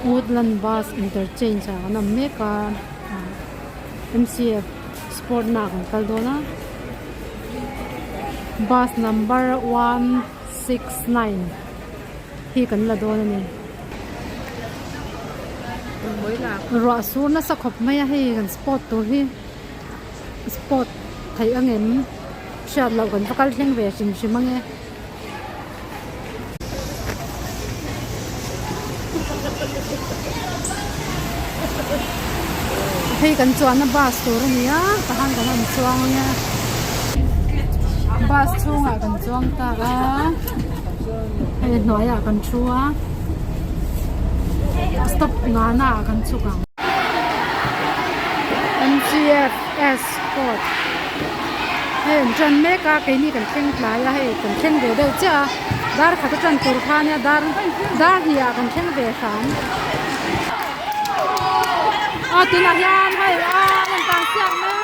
Woodland bus interchange ah kan awm mek a M_C_F sport na ah kan kal dawn a bus number 169 hi kan la dawn a ni ruah sur nasa khawp mai a hei kan spot tur hi spot theih ang em hriat loh kan va kal thleng ve hrim hrim ang e. Hei kan chuanna bus tur a ni a tahan kan rawn chuang ang e bus chhungah kan chuang ta a hei hnuaiah kan thu a stop nghahna ah kan chhuk ang. M_C_F_S court hei an tan mek a keini kan thleng tlai a hei kan thleng ve deuh chiah a dar khat a tan tur kha ania dar dar hnih ah kan thleng ve hram aw tunah hian hei a rawn tan siak mek.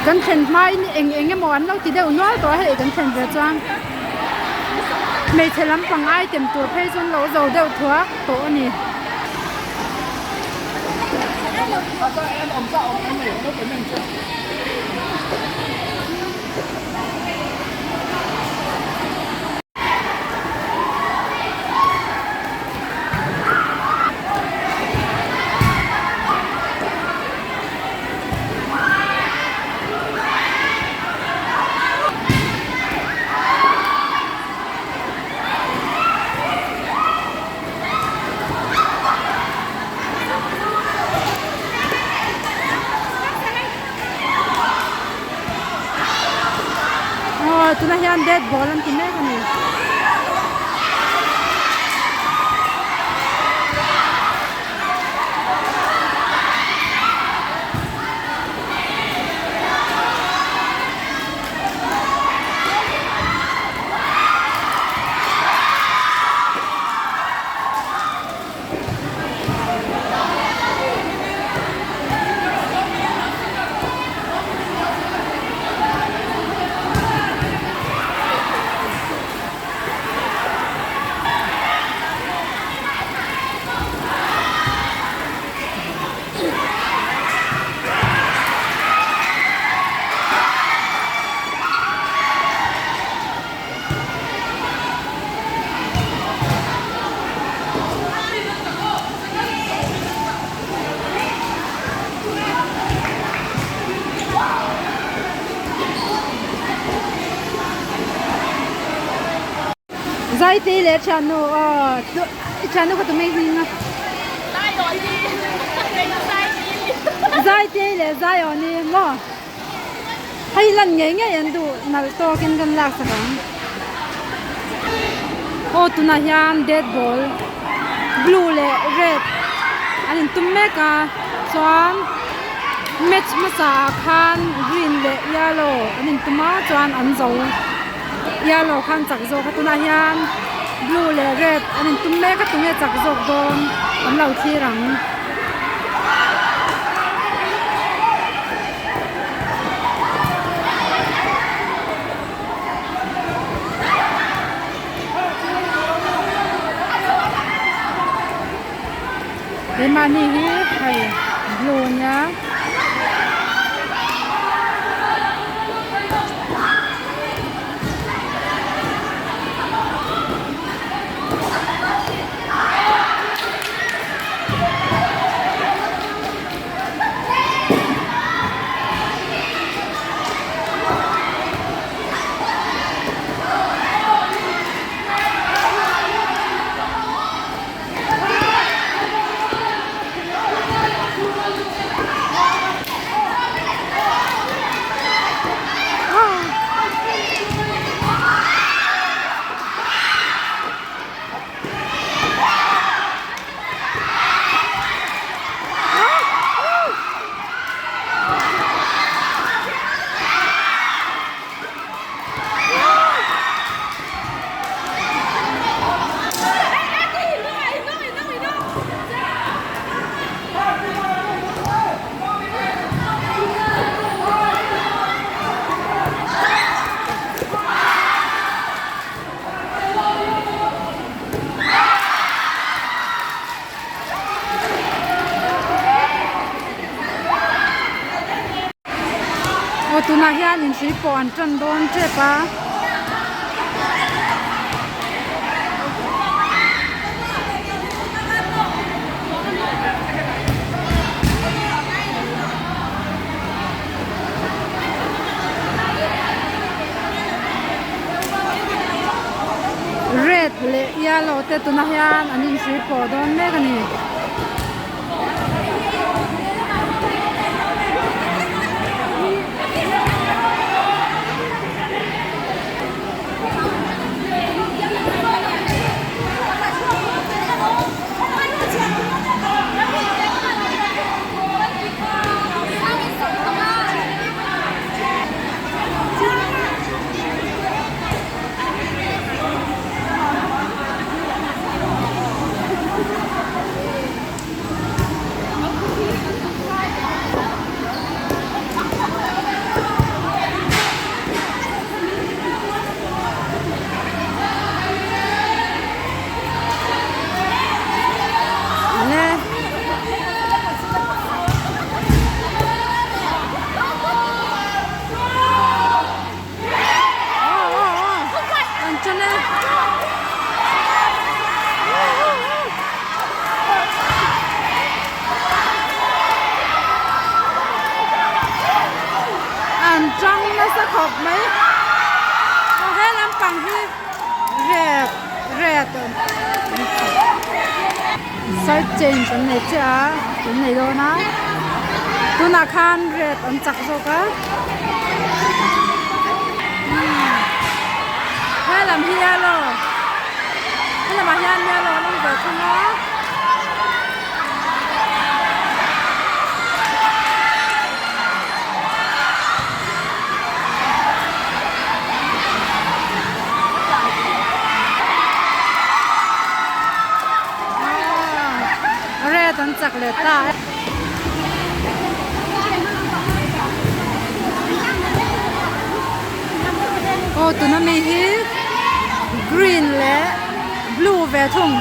Kan thlen hmain eng eng emaw an lo ti deuh nual tawh a hei kan thlen ve chuan hmeichhe lampang item tur phei chu an lo zo deuh thuak tawh a ni. Aw tunah hian bat ball an ti mek a ni. Zaitei leh thiannu aw i thiannu kha tumei hming a Zaitei leh Zaiawni maw hei lan ngei ngei an duh nalh tawkin kan lak sak ang aw tunah hian bat ball blue leh red an intum mek a chuan match hmasa ah khan green leh yellow an intum a chuan an zo. Yellow khan chak zawk a tunah hian blue leh red an intum mek a tunge chak zawk dawn an lo thlir ang. Keimahni hi hei blue a nia. Aw tunah hian inhrui pawh an tan dawn tep a. Red leh yellow te tunah hian an inhrui pawh dawn mek a ni. An tang nasa khawp mai aw he lampang hi red red side change an nei chiah a an nei dawn a tunah khan red an chak zawk a he lam hi yellow he lamah hian yellow an awm ve thung a. Red an chak leh ta e. Aw tuna mi hi green leh blue ve thung.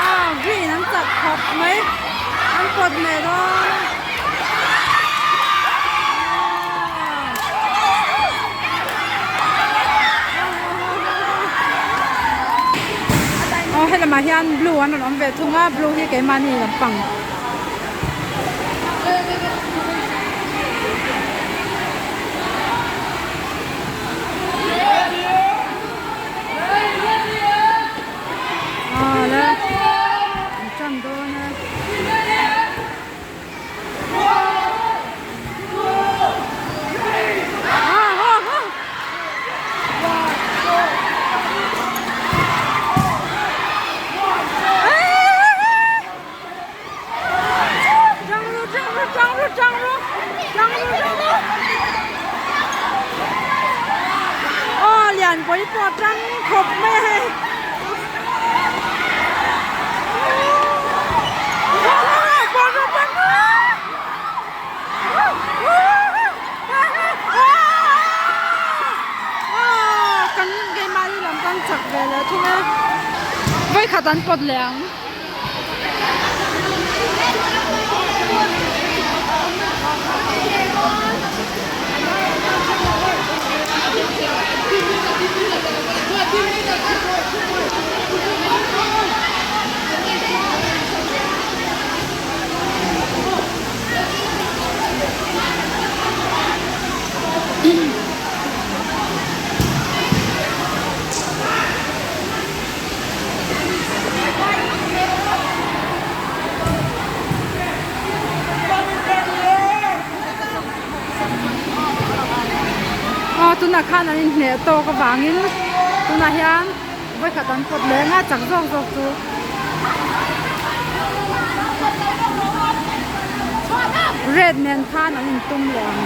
Aw green an chak khawp mai an pawt leh dawn a. Aw helamah hian blue an rawn awm ve thung a blue hi keimahni lampang. Tang ru tang ru tang ru tang ru tang ru tang ru aw lian pui pawh tang khawp mai a hei kan keimahni lam kan chak ve leh thung e vawikhat an pawt leh ang. Aw tunah khan an inhneh tawk avangin tunah hian vawikhat an pawt leng a chak zawk zawk chu. Red nen khan an intum leh ang.